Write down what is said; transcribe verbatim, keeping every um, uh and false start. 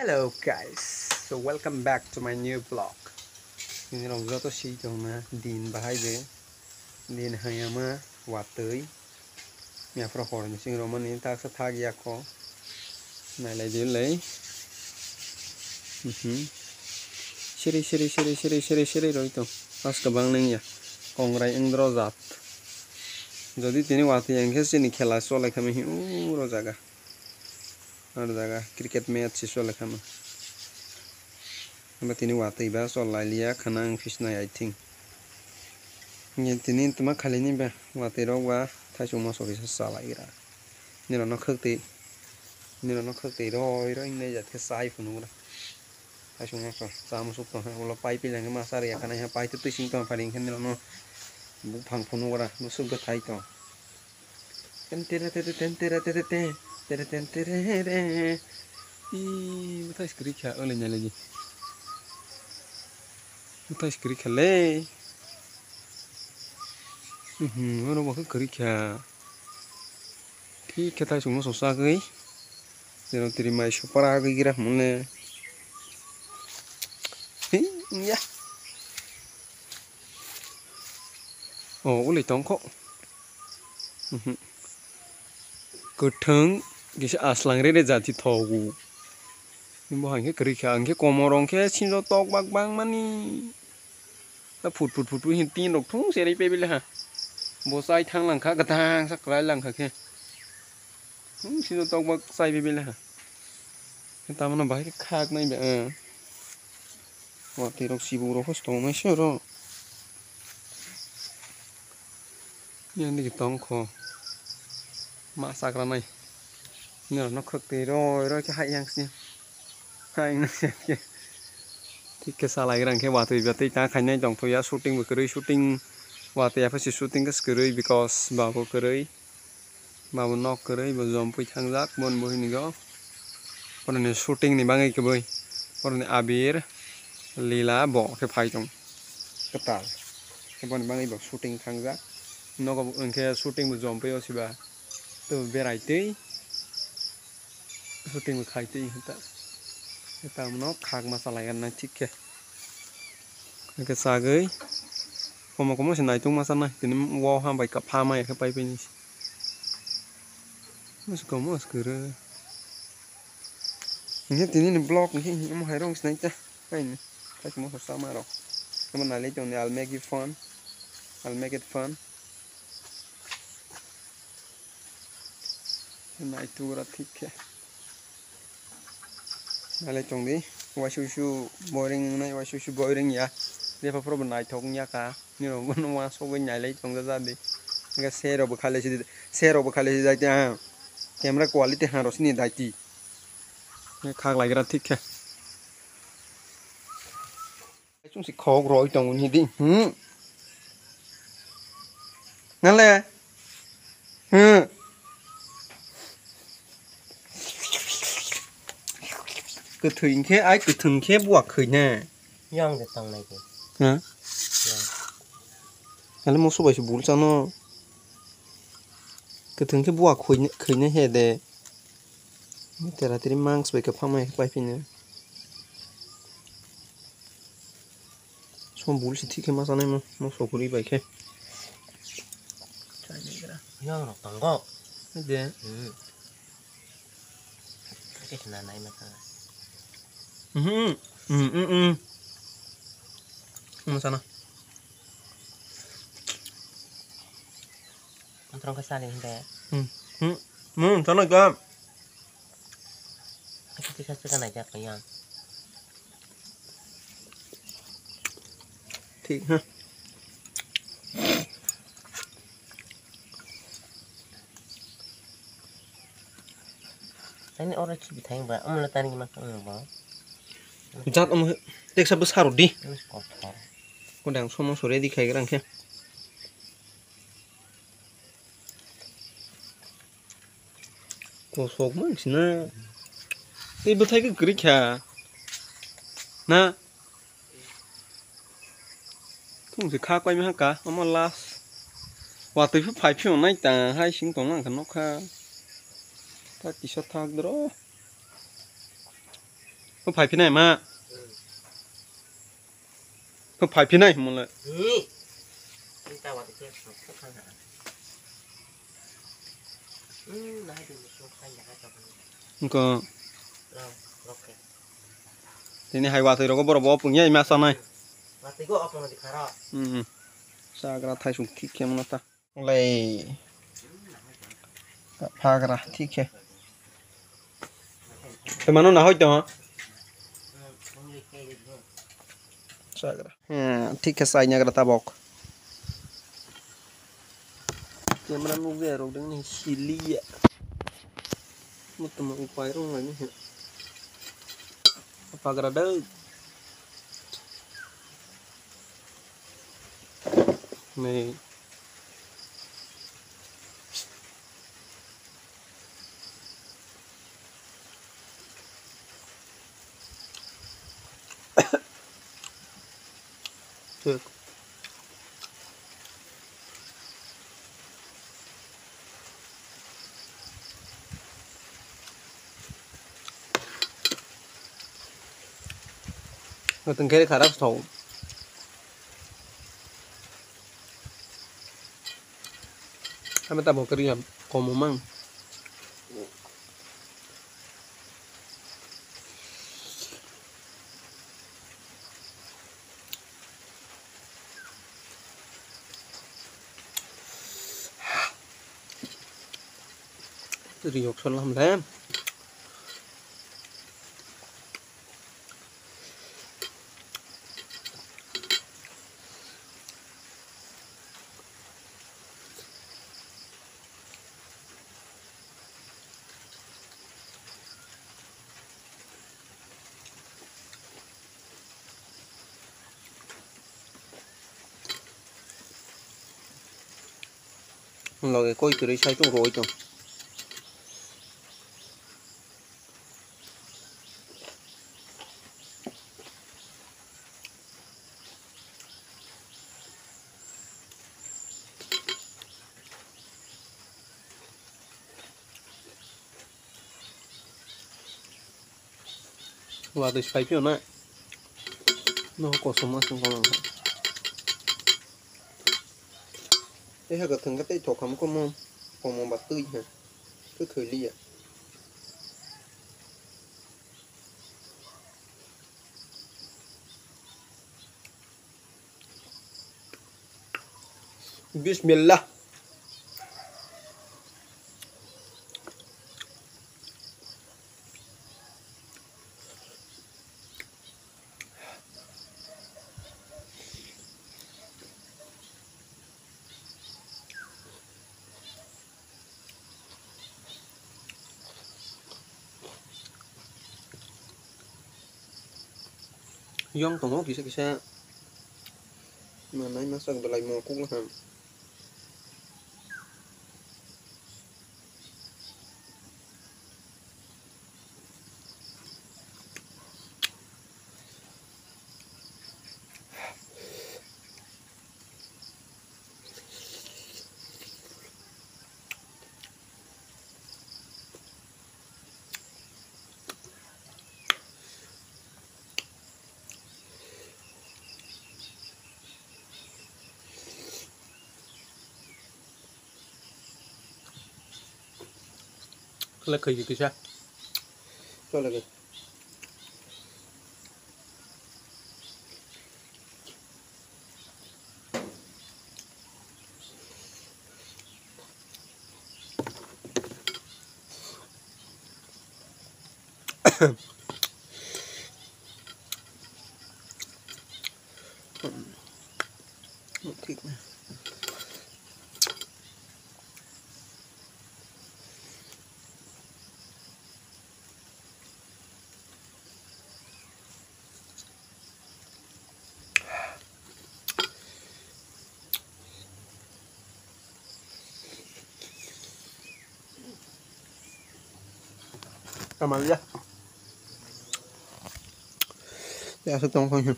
Hello guys, so welcome back to my new vlog. Nini rok joto si tongna din bahai de, din hayama watwi. Miaphra hor ni sing romani taksa thak ya kho. Nailai di lei. Mhm. Siri, siri, siri, siri, siri, siri roi to. Pas kabang neng ya. Kongrai wng dro jat. Jodi tini watwi ang khe chini khela cholai kha mi hi uro jaga. Aro jaga cricket match si cholai kha mi. Abo tini watwi ba chol lai liya khana ang fisnai, I think. Nge tini tuma khali ni ba watwi rok ba thaisung moso kisa chalai gra. Nirok no khwktwi, nirok no khwktwi roi roi wngnai jat khe chai phunuk gra. Thaisung moso cha musuk tong khe ulo pai pileng khe ma cha rwya khana ha pai twi twi sing tong phari hwnkhe nirok no buphang phunuk gra musuk bwthai tong. Ten tere tere ten tere tere ten tere ten tere re. Ih, bwthai se kwrwi kha, olei nai lai di. Bwthai se kwrwi kha le. Mhm, oro bo khe kwrwi kha. Thik khe thaisung moso chagwi. Jeno tiri mai supra agwi gira hwnle. Hi, ya. Oh, olei tong kho. Mhm. Kwthwng kisa aslang rere jati thogo. Bo hai khe kwrwi kha, hwnkhe komoro hwnkhe sinjo tok bak bang mani. Ta phut phut phut phut hin tin rok thung serei pe bile ha. Bo chai thang lang kha, gatang sak kwlai lang kha khe. Hmm, sinjo tok bak chai pe bile ha. Tamano bahai khe khak nai be, eh. Watwi rok sibuk rok pho tong nai se oro. Yang digi tong kho. Ma sakra nai. Nirok no khwk twi roi roi khe hai yang si. Hai yang si khe. Thik khe salai rang khe watwi batwi ta khainai tong thok ya, shooting bo kwrwi, shooting watwi ya pha si shooting khe kwrwi because ba bo kwrwi. Babo nok kwrwi bo jompui thangjak, bon bo hinigo. Boroni shooting ni bagwi kwbwi. Boroni Abir, Lila bo khe phai tong. Kwtal. Khe boni bagwi bo shooting thangjak. Nogo bo hwnkhe shooting bo jompui o siba. To berai twi. Shooting bo khai twi hinta. Tamo no khak ma chalai ya nai thik khe. Hwnkhe chagwi. Komo komo se naitung ma chanai. Tini wow ha bai ka pha ma ya khe pai pai ni. Mas komo as kere. Ini tini ni vlog ni ini mo hai rong sinai ta. Hai ni. Hai mo sa ma rok. Amo nalai tong ni, I'll make it fun. I'll make it fun. Nai tu ra thik khe. Nailai tong di, waisuk su boring wngnai, waisuk su boring ya. Lepha phuru bo naithok wngya kha. Nirok bono uansukgwi nailai tong ja di. Hwnkhe serok bo khalai si, serok bo khalai si daiti ha. Camera quality ha rosini daiti. Khaklaigra thik khe. Chwng se khok roi tongo ni di. Hmm. Nale. Hmm. Kwthwi khe, ai kwthwng khe buwa khwina. Yang de tang nai ke. Ha? Yang. Ale moso bai se bul chano. Kwthwng khe buwa khwina, khwina he de. Tera teri mangs bai khe phamai khe pai phina. Som bul si thik khe ma chanai mo, mo sokuri bai khe. Yang rok tongo. De. Hmm. Khe khna nai ma thang. Mhm. Mhm, mhm. Mo sana. Ang throng khe sali hwnkhe. Hmm. Hmm. Hmm, sana ka. Kisa kisa naijak yang. Thik ha. Ani oro khibi thang ba, amla tani ma thang ba. Jat omo teksa bwsa rw di. Kothor. Kodang somo sore di khai grang khe. Kosok man sina. Tei bwthai khe kwrwi kha. Na. Thung se kha koi ma ka, omo last. Watwi phu phai phi nai ta, hai sing tong nang kha nokha. Ta kisa thak dro. Phai phinai ma. Phai phinai mole. Engko. Tini hai watwi rogo borok bo pungya ima sanai. Hmm. Chagra thaisung thik khe mano ta. Lai. Phagra thik khe. Te mano na hoi to. Chagra. Hmm, thik khe sai nagra tabok. Camera nukjaya rok ding ni siliya. Mutum upai rong lai ni. Phagra dai. Nei. Thik. Tengkhe kharak thau. Kami tabok kiri ya, komo mang. Riyok salam le. Loge koi kwrwi sai tong rwui tong. Watwi sai phiyona. No kosom aswk kono. Tei ha kwthwng khe tei thokham komo, komo ba twi ha. Twi khwliya. Bismillah. Yong tongo kisa kisa. Manai masa belai mokok laham. Kala khaiki kisa. Chole ke. Kamal ya. Ya, aswk tong phai.